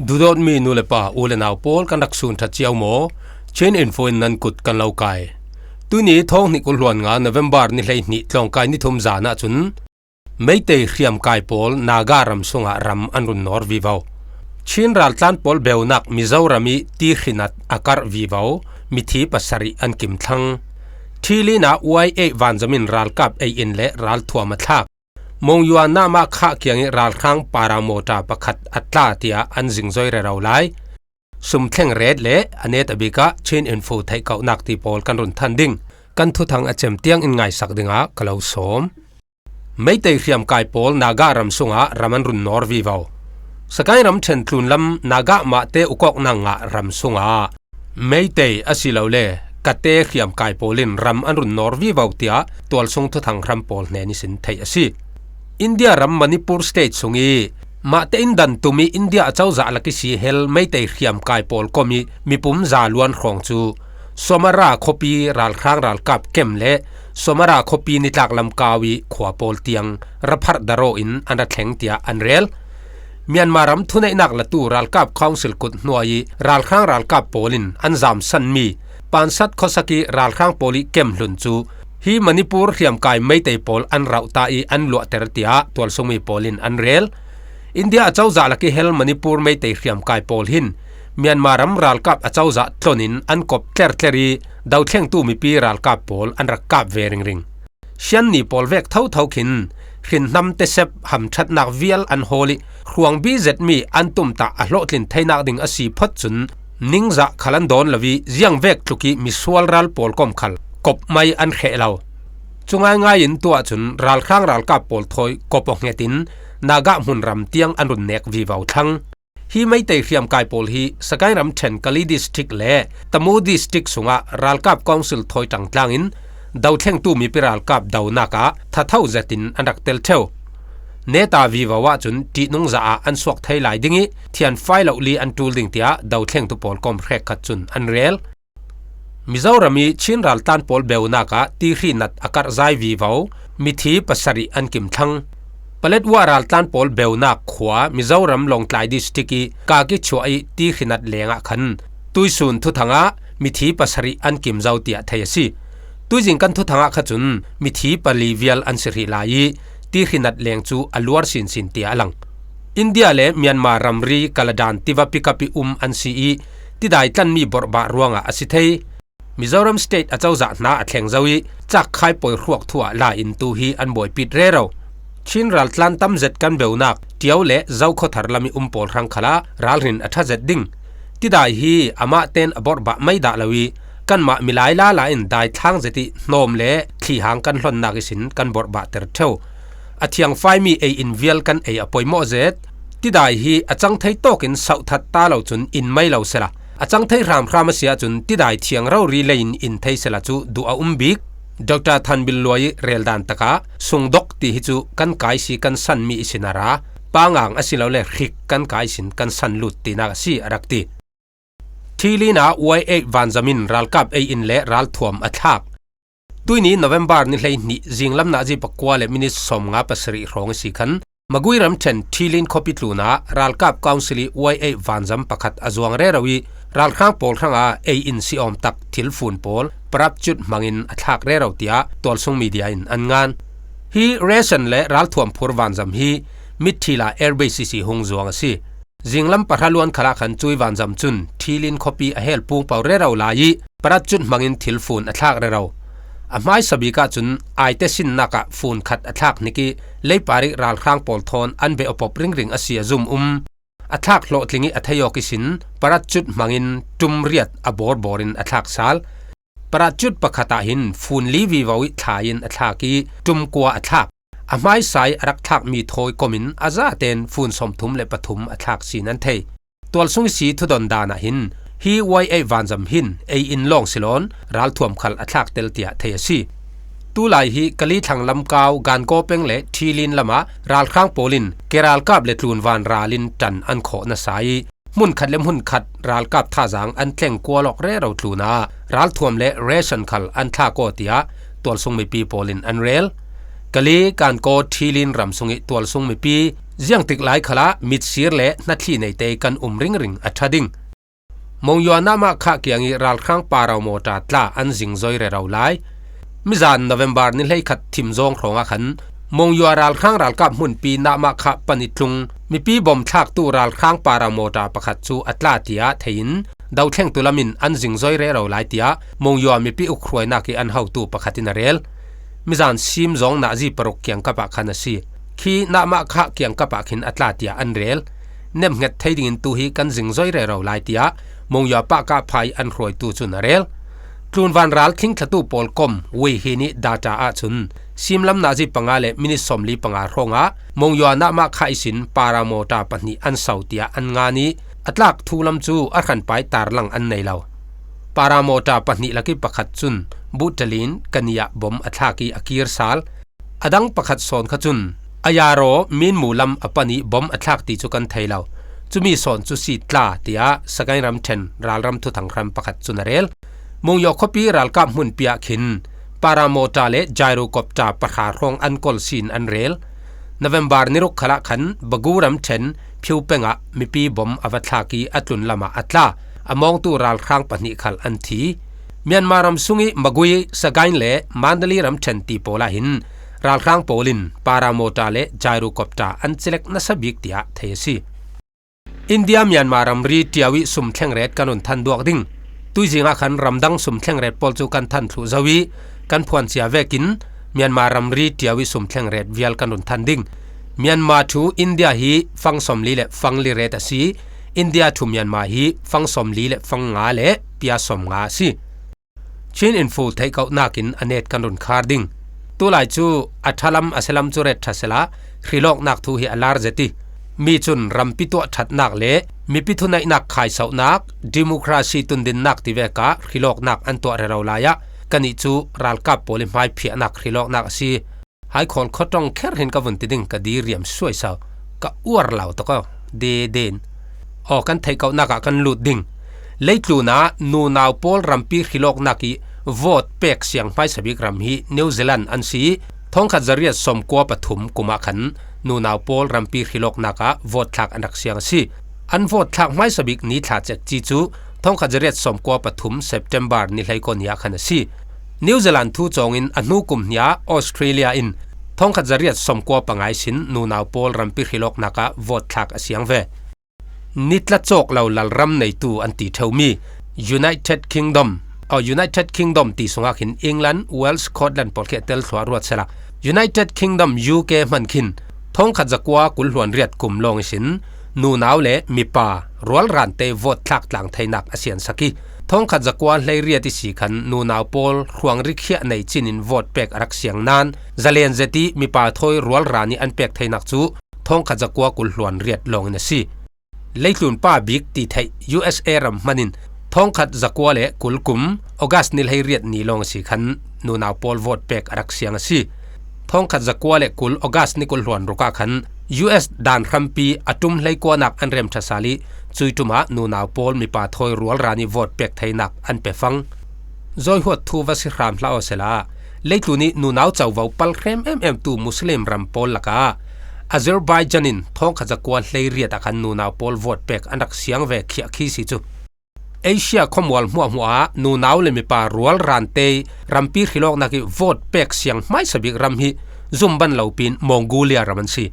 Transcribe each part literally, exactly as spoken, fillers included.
Dudawtmi nu le pa, u le nau pawl, kan rak sun ṭha cio maw? Chin Info in nan kut kan lo kai. Tuni thawng hnih kul hluan nga November ni hleihnih tlawngkai ni thum zan ah cun Meitei hriamkai pawl Naga ram sungah ram an run nawr vivo. Chin raltlan pawl beunak Mizoram ih tihrinat a karh vivo, mithi pasarih an kim thlang. Ṭhilin ah Y eight vanzam in ralkap ei in le ralthuam a thlak. Mongyua Nama Kha kiangih ralhrang paramawṭa pakhat a tla tiah an zingzoi rero lai. Sum thleng ret le a netabik ah Chin Info theih kauhnak ti pawl kan run than ding. Kan thuthang a cem tiang in ngaisak dingah ka lo sawm. Meitei hriamkai pawl Naga ram sungah ram an run nawr vivo. Sagaing ram ṭhen tlunlam Naga Mahte ukawknak ngah ram sungah Meitei asilole Kate hriamkai pawl in ram an run nawr vivo tiah tualsung thuthang hram pawl hnen ihsin theih a si. India ram Manipur state sungih Mahte in dan tum ih India a cozah lak ihsi hel Meitei hriamkai pawl kom ih mipum za luan hrawng cu Somara khuapi ralhrang ralkap kem le Somara khuapi nitlak lam kau ih khua pawl tiang rapharh daraw in an ra thleng tiah an rel. Myanmar ram thuneihnak latu ralkap council kut hnuai ih ralhrang ralkap pawl in an zamsanmi Pansat khuasak ih ralhrang pawl ih kem hlun cu hi Manipur hriamkai Meitei pawl an rauhta ih an luahter tiah tualsungmi pawl in an rel. India a cozah lak ih hel Manipur Meitei hriamkai pawl hin Myanmar ram ralkap a cozah tlon in an kop tlertler ih dothlengtu mipi ralkap pawl an rak kap ve ringring. Shan ni pawl vek thotho khin hrinhnam tesep hamṭhatnak vial an hawl ih hruangbi zetmi an tumtah a hlawhtlin theinak ding a si phot cun ningzah khal an dawn lo ih ziang vek tluk ih misual ral pawl kom khal kop mai an hreh lo. Cu ngaingai in tuah cun ralhrang ralkap pawl thawi kop aw hnget in Naga hmunram tiang an run nek vivo thlang. Hi Meitei hriamkai pawl hi Sagaing ram ṭhen Kali district le Tamu district sungah ralkap council thawi ṭangtlang in dothlengtu mipi ralkap donak ah thatho zetin an rak tel ṭheu. Neta vivo ahcun ṭihnung zah ah an suak thei lai ding ih thianfai lohli an ṭul ding tiah dothlengtu pawl kom hrekkhat cun an rel. Mizoram ih Chin raltlan pawl beunak ah tihrinat a karhzai vivo, mithi pasarih an kim thlang. Paletwa raltlan pawl beunak khua Mizoram Lawngtlai district ih Kaki chuah ih tihrinat lengah khan tuisun thuthang ah mithi pasarih an kim zo tiah thei a si. Tuizing kan thuthang ah kha cun mithi pali vial an si hrih lai ih tihrinat leng cu a luar sinsin tiah a lang. India le Myanmar ramri kaladan tiva pikap ih um an si ih tidai tlanmi borhbah ruangah a si thei. Mizoram state a cozah hna a thleng zo ih cakkhai pawi hruak thu ah la in tu hi an buaipit rero. Chin raltlan tam zet kan beunak Ṭio le Zokhawthar lam ih um pawl hrang khalah ralrin a ṭha zet ding. Tidai hi amah ten a borhbah mai dah lo ih kanmah milai lala in daithlang zet ih hnawm le thlihang kan hlonnak ihsin kan borhbahter ṭheu. A thiangfaimi ei in vial kan ei a poimawh zet. Tidai hi a cang thei tawk in sauhthat ta lo cun in mai lo sela, a cang thei hramhram a si ahcun tidai thiang rori lei in in thei sela cu duh a um bik. Doctor Thanbil Luai ih reldan takah sungdok ti hi cu kan kai si kan sanmi ihsin a ra, pangang asilole hrik kan kai sin kan san lut tinak a si a rak ti. Ṭhilin ah Y eight vanzam in ralkap ei in le ralthuam a thlak. Tuini November ni hleihnih zinglam nazi pakua le minit sawmnga pasarih hrawng ihsi khan Magui ramṭhen Ṭhilin khuapi tlunah ralkap council ih Y eight vanzam pakhat a zuang rero ih ralhrang pawl hrangah ei in si awm tak thilfun pawl parapcut hmangin a thlak rero tiah tualsung media in an ngan. Hi ration le ralthuam phur vanzam hi Mithila Airbase ihsi hung zuang a si. Zinglam pahra luan khalah khan cui vanzam cun Ṭhilin khuapi a hel pungpo rero lai ih parapcut hmangin thilfun a thlak rero. A hmaisa bik ahcun aite sinnak ah fun khat a thlak hnik ih leipar ih ralhrang pawl thawn an beh awpop ringring a si a zum um. A thlak hlawhtling ih a thei awk ihsin parapcut hmangin ṭum riat a bawrbawr in a thlak sal. Parapcut pakhat ah hin fun li vivo ih thlai in a thlak ih ṭum kua a thlak. A hmaisa ih a rak thlakmi thawi komin a zaten fun sawmthum le pathum a thlak sin an thei. Tualsung ihsi thudon dan ah hin hi Y eight vanzam hin ei in lawng si lawn ralthuam khal a thlak tel tiah thei a si. Tulai hi Kali thlang lamkau Gankaw peng le Ṭhilin lamah ralhrang pawl in keralkap le tlun vanral in ṭan an khawh nasa ih hmunkhat le hmunkhat ralkap thazaang an tleng kual awk rero tlunah ralthuam le ration khal an thlak aw tiah tualsung mipi pawl in an rel. Kali, Gankaw, Ṭhilin ram sungih tualsung mipi Ziangtik lai khalah mitsir le hnathli neite kan um ringring a ṭha ding. Monywa Namah Khah kiang ih ralhrang paramawṭa tla an zingzoi rero lai. Mizan November ni hleikhat thim zawng hrawngah khan Monywa ralhrang ralkap hmunpi Namah Khah pan ih tlung mipi bom thlaktu ralhrang paramawṭa pakhat cu a tla tiah theiin dothlengtu lamin an zingzoi rero lai tiah Monywa mipi ukhruainak ih an hotu pakhat in a rel. Mizan sim zawng nazi paruk kiangkap ah khan a si. Khi Namah Khah kiangkap ah khin a tla tiah an rel. Nemhnget thei dingin tu hi kan zingzoi rero lai tiah Monywa pahkah pha ih an hruaitu cun a rel. Tlunvan ral thlingthlatu pawl kom Wei Hin ih data ahcun simlam nazi panga le minit sawmli panga hrawngah Monywa Namah Khah ihsin paramawṭa pahnih an so tiah an ngan ih a tlak thu lam cu a hranpai tarlang an nei lo. Paramawṭa pahnih lakih pakhat cun buhṭalin kani ah bom a thlak ih a kir sal. A dang pakhat sawn kha cun a yaraw minmu lam a pan ih bom a thlak ti cu kan thei lo. Cumi sawn cu si tla tiah Sagaing ramṭhen ralram thuthang hram pakhat cun a rel. Monywa khuapi ralkap hmunpi ah khin paramawṭa le gyrocopter pahra hrawng an kol sin an rel. November ni ruk khalah khan Bagu ramṭhen Phiu peng ah mipi bom a va thlak ih a tlun lamah a tla, a mawngtu ralhrang pahnih khal an thi. Myanmar ram sungih Magui, Sagaing le Mandalay ramṭhen ti pawl ah hin ralhrang pawl in paramawṭa le gyrocopter an cilek nasa bik tiah thei a si. India Myanmar ramri ṭiau ih sumthleng ret kan run than duak ding. Tuizing ah khan ramdang sumthleng ret pawl cu kan than thluh zo ih kan phuan cia vekin Myanmar ramri ṭiau ih sumthleng ret vial kan run than ding. Myanmar ṭhu India hi fang sawmli le fang li ret a si. India ṭhu Myanmar hi fang sawmli le fang nga le pia sawmnga a si. Chin Info theihkohnak in a net kan run khar ding. Tulai cu a ṭhalam a silam cu ret ṭha sehla hrilawknak thu hi a lar zet ih mi cun rampi tuah ṭhatnak le mipi thuneihnak khaisohnak, democracy tundinnak ti vekah hrilawknak an tuah rero lai ah kannih cu ralkap pawl ih hmaiphiahnak hrilawknak a si. Hai khawl khuaṭong kher hin ka vun ti ding ka diriam suaiso ka uar lo tuk aw. Deden. Aw, kan theihkohnak ah kan lut ding. Leitlun ah nunau pawl rampi hrilawknak ih vote pek siang hmaisa bik ram hi New Zealand an si ih thawngkhat zariat sawmkua pathum kum ah khan nunau pawl rampi hrilawknak ah vote thlak an rak siang a si. An vote thlak hmaisa bik ni thla cekci cu thawngkhat zariat sawmkua pathum September ni hleikua ni ah khan a si. New Zealand thu cawngin a hnu kum hnih ah Australia in thawngkhat zariat sawmkua panga ihsin nunau pawl rampi hrilawknak ah vote thlak a siang ve. Nitla cawk lo lalram neitu an ti ṭheumi United Kingdom, aw, United Kingdom ti sungah khin England, Wales, Scotland pawl khi a tel thluah ruat sehla United Kingdom, U K hman khin thawngkhat zakua kul hluan riat kum lawng ihsin nunau le mipa rualrante vote thlak tlang theinak a siansak ih thawngkhat zakua hleiriat ihsi khan nunau pawl hruangri khiah nei cinin vote pek a rak siang nain zalen zet ih mipa thawi rualran ih an pek theinak cu thawngkhat zakua kul hluan riat lawngin a si. Leitlun pa bik ti theih U S A ram hmanin thawngkhat zakua le kul kum August ni hleiriat ni lawng ihsi khan nunau pawl vote pek a rak siang a si. Thawngkhat zakua le kul August ni kul hluan ruk ah khan U S dan hrampi a ṭum hleikuanak an rem ṭha sal ih cui ṭum ah nunau pawl mipa thawi rualran ih vote pek theinak an pe fang. Zawihuat thu va si hram hlah aw sehla leitlun ih nunau covo pal hrem ememtu Muslim ram pawl lakah Azerbaijan in thawngkhat zakua hleiriat ah khan nunau pawl vote pek an rak siang ve khiah khi si cu. Asia khuamual hmuahhmuah ah nunau le mipa rualrante rampi hrilawknak ih vote pek siang hmaisa bik ram hi zumban lopin Mongolia ram an si.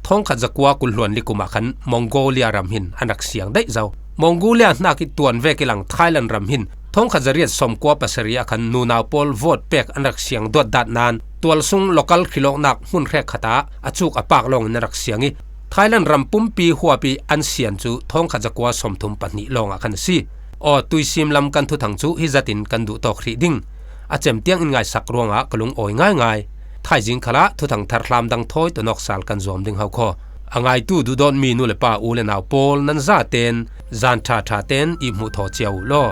Thawngkhat zakua kul hluan li kum ah khan Mongolia ram hin an rak siang daih zo. Mongolia hnak ih tuan vek ih lang Thailand ram hin thawngkhat zariat sawmkua pasarih ah khan nunau pawl vote pek an rak siang duatdat nain tualsung local hrilawknak hmun hrekkhat ah a cuk a pak lawngin an rak siang ih Thailand ram pumpi huap ih an sian cu thawngkhat zakua sawmthum pahnih lawngah khan a si. Aw, tuisim lam kan thuthang cu hi zatin kan duhtawk hrih ding. A cem tiang in ngaisak ruangah ka lungawi ngaingai. Thaizing khalah thuthang tharhlam dang thawi tawh nawk sal kan zuam ding ho khaw. A ngaitu duhdawtmi nu le pa u le nau pawl nan zaten zan ṭha ṭha ten ih hmuh thaw cia uh law.